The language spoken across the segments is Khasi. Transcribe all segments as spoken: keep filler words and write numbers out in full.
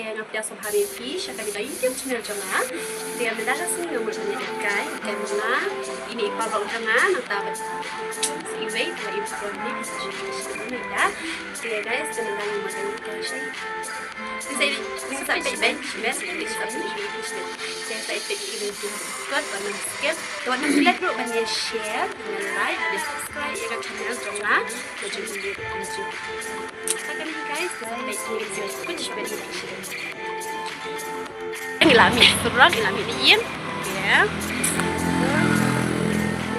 Nga pdiang sngewbha ïa phi sha kane ka YouTube channel jong nga. Te mynta ka sngi nga mut ban ïa kai, kai mynta ine i paralok jong nga nangta bad iwei te i paralok ni sa shu shu ni da. Te guys, te mynta nga mut ban ïa kai sha. Te sa ine sa peit bad shim bad sa ine sa peit bad shim. Te sa ine peit ine jong kot ban skip. Te wan skip ruh ban ïa share, ban like, ban subscribe ïa ka channel jong nga. Ka jong ine ka jong. Sa kane guys, sa peit ine jong kot ban ïa share. Ngi la mih surok, ngi la mih ïing. Ya.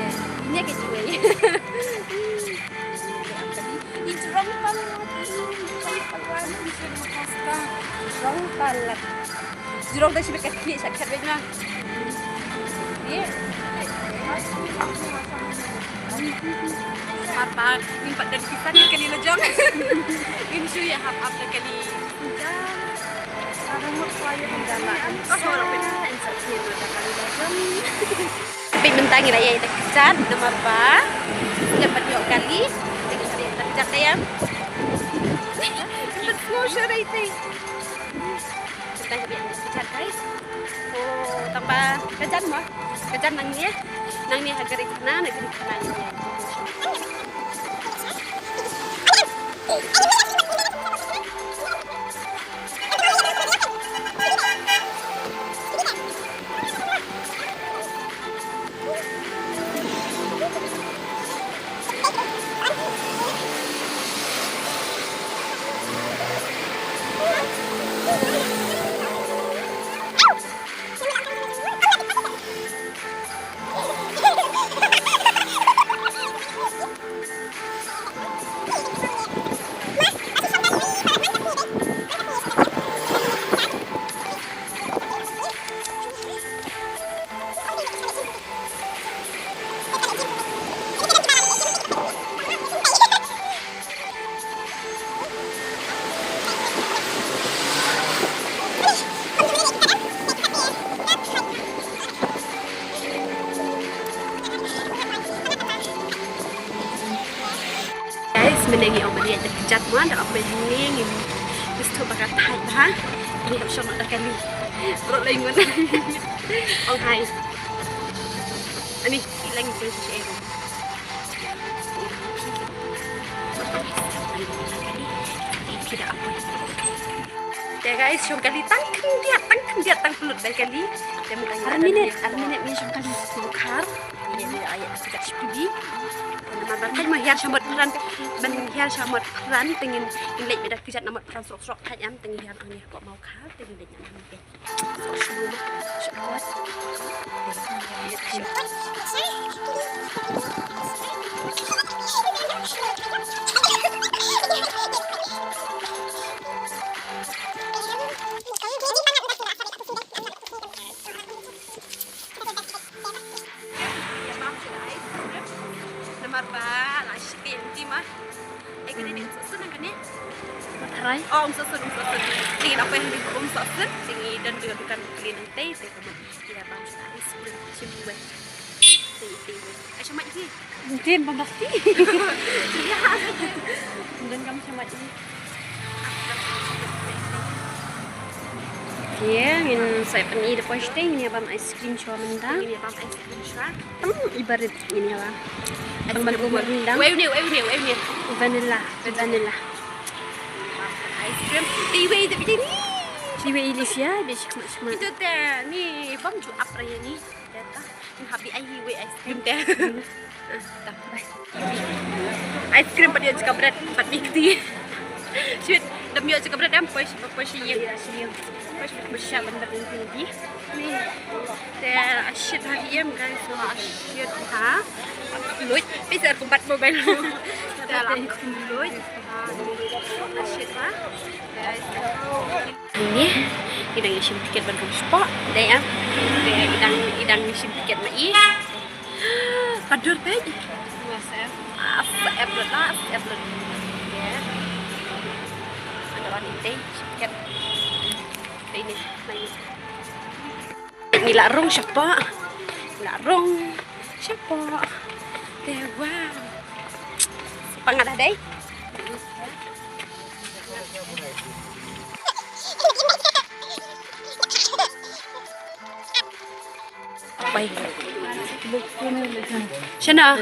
Ya, ine ka jingwei. Ine jrong palat, ine jrong palat, ine jrong palat. Jrong da shi bek ka khlieh sha khat bek na. Ine. Mar ba ngin pat don ki san kali la jong. Ngin shu ïa hap hap da kali. Peit mynta ngi la ïa ïa kjat namar ba sngewbha ban ïoh kali. Te ngi la ïa ïa kjat ïa. Mynta ngi la ïa ïa kjat, guys. Oh, tang ba ka jan mo. Ka jan nangne. Nangne ha gari khana, na gari khana. Guys, mynne ngi ong ba ngi ïa kjat mo, da ong ba ngi ngi ngi sngewthuh ba ka thait bha. Ngi hap shong da kali. Bro lai ngun. Ong hai. Ani, i lang i pun shi ero. Te guys, shong kali tang khyndiat, tang khyndiat, tang pynlut da kali. Te mynta ngi ar minit, ar minit ngi shong kali. Khar. Ngi ngi ai ka jat shpidi. Namar ban thait mo hiar sha mot pran, ban hiar sha mot pran, te ngin ngin leit bad da ka jat na mot pran srok srok thait em, te ngi hiar ngi hapoh Mawkhar, te ngin leit na mot. Namar ba la shi ti ma. Ai kane ne, um suk sun kane. Ba tharai. Oh, um suk sun, um suk sun. Te ngi la poi hangne um suk sun. Te ngi don ka dukan kli nangtei, te ka mut ïa bam sha ice cream shim wei. Te te wei. Ai sha mait hi. Din bam dak ti. Ïa. Don kam sha mait hi. Te ngin sa pyni da poi shatei, ngin ïa bam ice cream shuwa mynta. Ngin ïa bam ice cream shuwa. Tang i barit ngin ïa bam. Tang ban kumar rindang. Wei une, wei une, wei une. Vanilla, vanilla. Ice cream. Te wei te bini. Te wei Alicia, be shikmat shikmat. Ito te ni bam ju ap raya ni. Te ta. Ni happy ai hi wei ice cream te. Ah, ta. Bye. Ice cream pat ïoh jaka bread pat mi kti. Shit, dam ïoh jaka bread em poi shi poi shi ïing. Poi shi poi shi ban ber ni di. Ni. Te shit ha ïem guys, ma shit ha. Luit, pisa kumpat mobile. Te la luit. Shit ha. Ni, i dang ïa shim tiket ban rung spot. Dei ah. Dei i dang i dang ïa shim tiket ma i. Ka dur peit. Sa ep lut la, sa ep lut. Ya. Ada wan i dei tiket. Dei ni, mai ni. Ngi la rung shapoh. Ngi la rung shapoh. Te wow. Pang ada dei. Bye. Shana.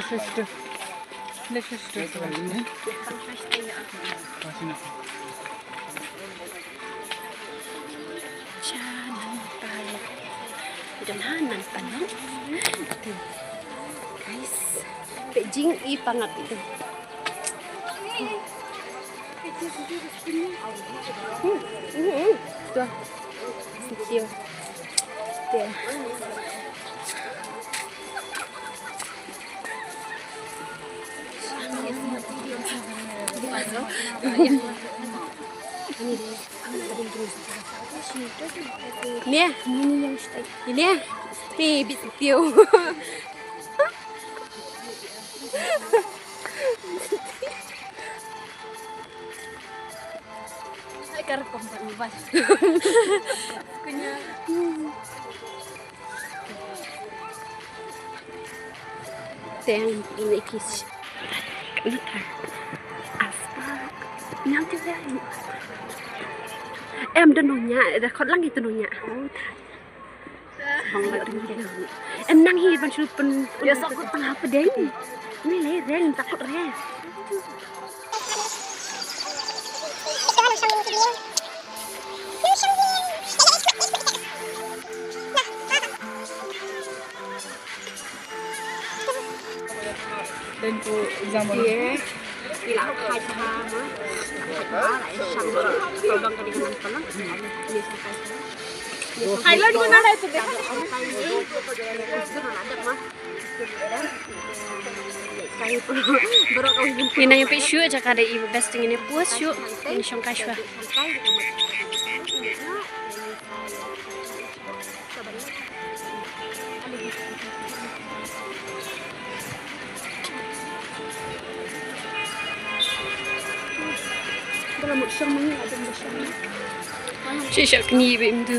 Sha nan paralok. Ito na nan paralok. Ito. Guys. Peit jingïpangat ito. Hmm, hmm, hmm. Ito. Ito. Ito. Nia. Nia. Pi bit piu. Ai, ka rukom ba ni ba. Kunya. Teng ini kis. Aspa. Nyam ti dah. Em, da nongnya, da khot lang itu nongnya. Oh, thai. Em, nang hi ban shu pun. Ya, sok kut tengah pedeng. Ni le reng, takut reng. Ngi nang ïa peit shuh jaka da i best ngi ne post shuh ngi shong kai shuwa. Shisha kni be mdu.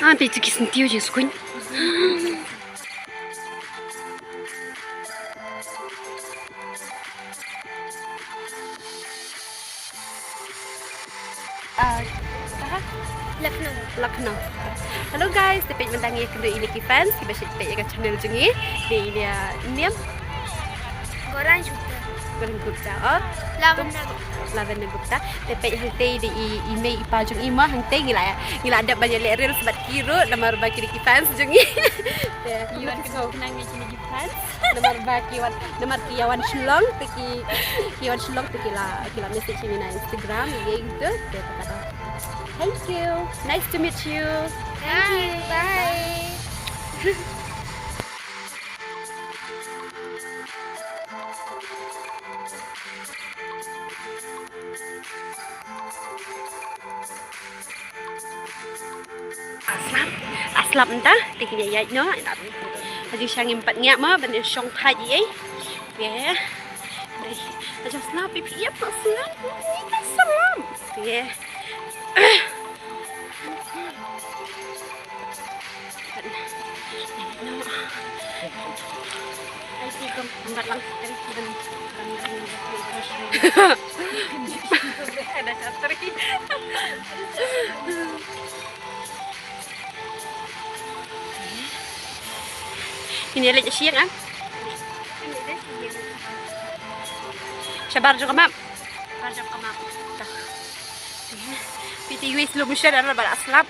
Ah, peit tu ki sentiw je skuin. Ah, kaha? Lucknow. Lucknow. Hello guys, te peit mynta ngi ïakynduh ïa ki fans kiba shait peit ïa ka channel jong ngi. Dei ïa niam Goran Gupta. Goran Gupta, oh. Lavanya Gupta. Lavanya Gupta. Te peit hangtei dei i, i mei i pa jong i ma hangtei ngi la, ngi la dep ban ïaleh reels bad ki ruh namar ba ki dei ki fans jong ngi. Te, ïa wan kynmaw khnang ïa kine ki fans. Namar ba ki wan, namar ki ïa wan Shillong te ki, ki wan Shillong te ki la, ki la message ïa ngi na Instagram ïa gitu. Te kata. Thank you. Nice to meet you. Thank you. Bye. Slap, ah, slap mynta te ngin ïaid noh. Ha jingshisha ngim pat ngiah mo ban ïa shong thait ïa ei. Te ha jingshisha slap ïa phi ïa phi slap. Slap. Te Ini lagi siang ah. Shabar jong ka map. Shabar jong ka map. Phi te ïa slow motion ar ba la slap.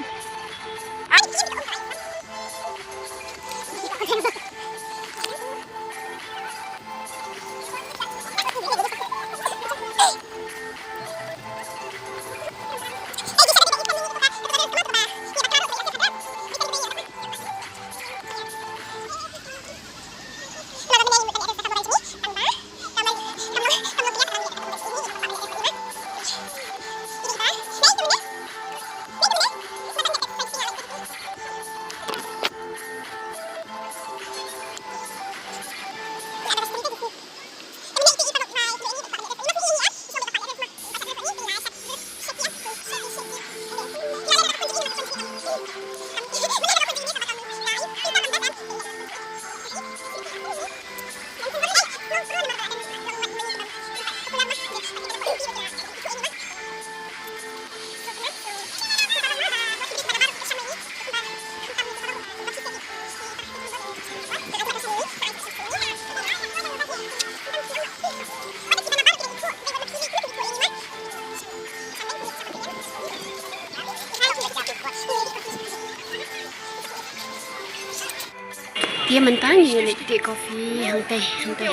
Te mynta ngi leit teh coffee hangtei, hangtei.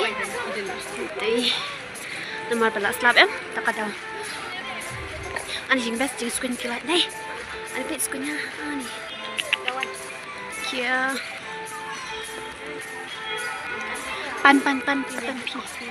Hangtei. Namar ba la slap em, ta ka daw. Ani jing best jingskun ki lait dei. Ani peit skun ïa ani. Kia. Pan, pan, pan, pan, pan, phi.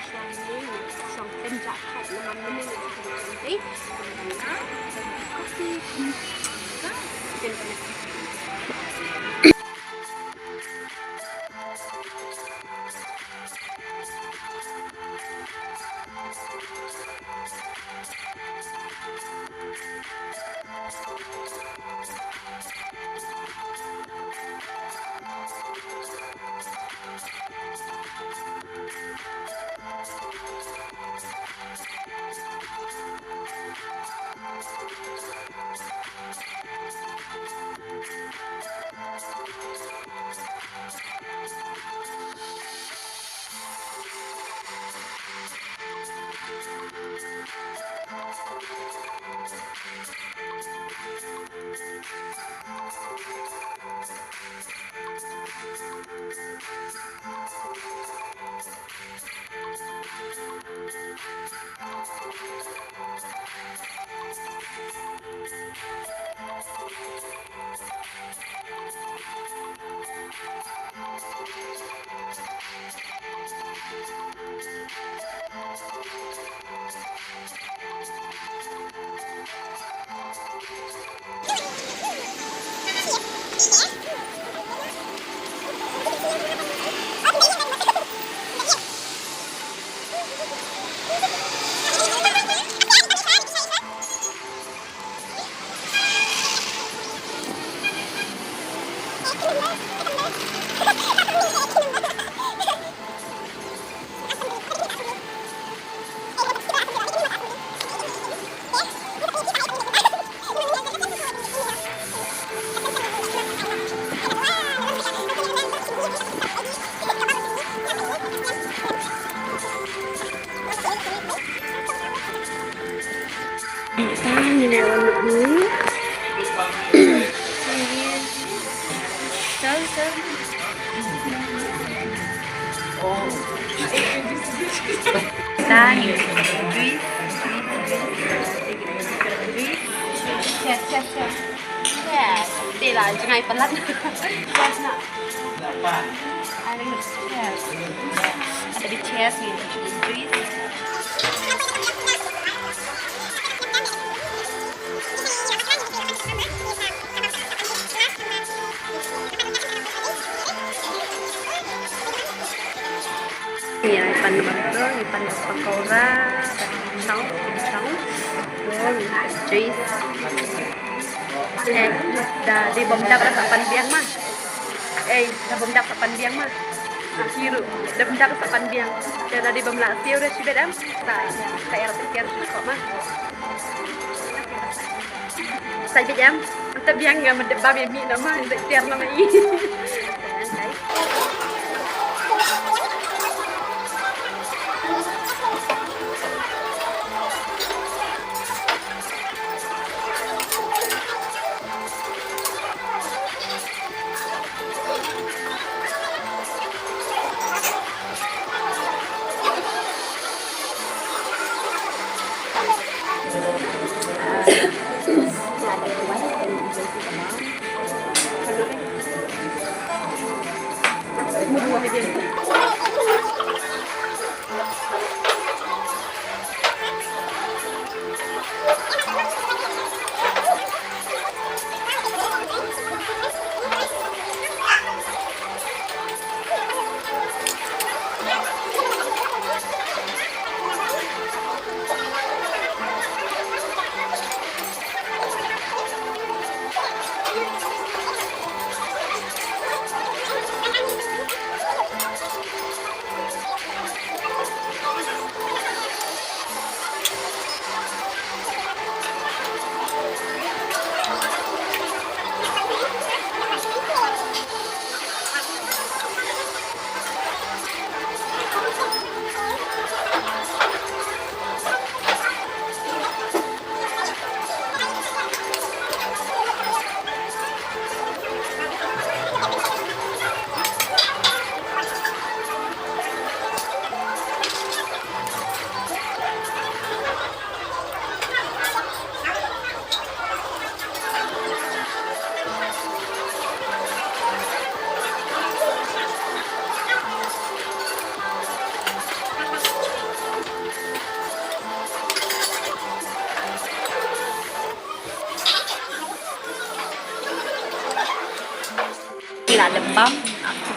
Tang ni ne wan ni. Tang, tang. Tang ni. Juice, juice, juice. Juice. Cheers, cheers, cheers. Cheers. Te la jngai palat. Cheers na. Ada cheers ni. Ngi pan bam tu, ngi pan pakora, chow, chow. Oh, juice. Eh, da dei bym dap sa pan biang ma. Eh, da bym dap sa pan biang ma. Ki ruh, da bym dap sa pan biang. Te da dei bym lah siew da shibit em. Sa, sa er sa tiar shu ko ma. Sa bit em. Te biang nga ma dep ba mih na ma, sa tiar na ma i.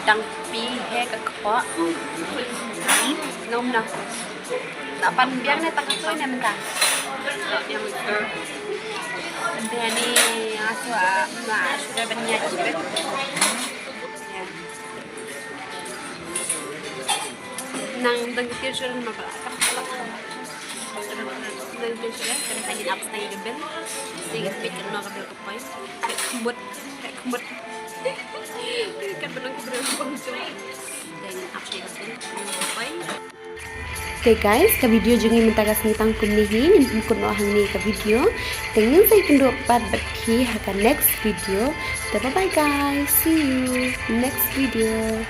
Tang pi he ka kpoh. Nom na. Na pan biang ne tang kpoh ne mynta. Biang ni asu a ma asu da ban nya jipet. Nang dang kir sur ma ba ka pala. Nang kir sur kan tang ap stay de ben. Stay de pik no ka bil ka poi. Kmut, kmut. Kan benang ka bil ka poi. Dang ap stay de ben. Poi. Okay guys, ka video jong ngi mynta ka sngi tang kumne hi, ngin pynkut noh hangne ka video. Te ngin sa ïakynduh pat bad phi ha ka next video. Te bye bye guys, see you next video.